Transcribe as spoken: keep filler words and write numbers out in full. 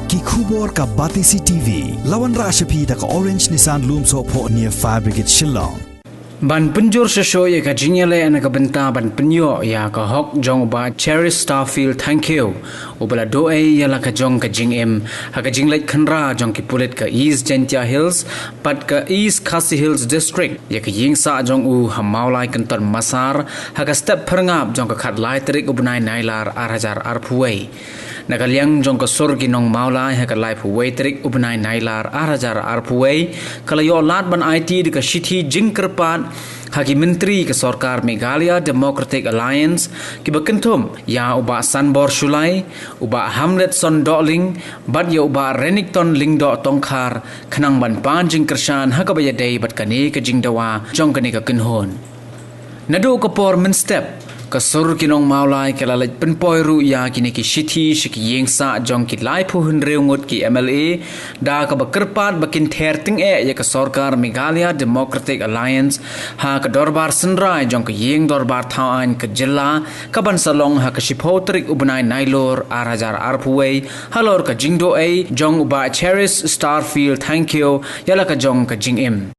Ki khubor ka Batesi T V. La wanrah sha phi da ka Orange Nissan Lumsohphoh near Fire Brigade Shillong. Ban pynjur shuh shuh ïa ka jingïaleh na ka bynta ban pynïoh ïa ka hok jong u Bah Cherish Starfield Thangkhiew, uba la duh ei ïa la ka jong ka jingim ha ka jingleit khynra jong ki pulit ka East Jaintia Hills bad ka East Khasi Hills District ïa ka ïing sah jong u ha Mawlai Kynton Massar ha ka step phyrngap jong ka khatlai tarik u bnai Nailar ar hajar arphew wei. Na ka liang jong ka sur ki nong Mawlai ha ka laiphew wei tarik u bnai Nailar ar hajar arphew wei, ka la ïoh lad ban aiti da ka shithi jingkyrpad ha ki myntri ka sorkar Meghalaya Democratic Alliance, kiba kynthup ïa u Bah Sanbor Shullai, u Bah Hamletson Dohling bad ïa u Bah Renikton Lyngdoh Tongkhar, khnang ban pan jingkyrshan ha kaba ïadei bad kane ka jingdawa jong kane ka kynhun. Naduh ka por mynstep, ka sur ki nong Mawlai ka la leit pynpoi ruh ïa kine ki shithi sha ki ïing sah jong ki laiphew hynriew ngut ki M L A, da kaba kyrpad ba kin ther tyngeh ïa ka sorkar Meghalaya Democratic Alliance ha ka dorbar synrai jong ka ïing dorbar thaw aiñ ka jylla, kaban sa long ha ka shiphew tarik u bnai Nailur ar hajar arphew wei, halor ka jingduh ei jong u Bah Cherish Starfield Thangkhiew ïa la ka jong ka jingim.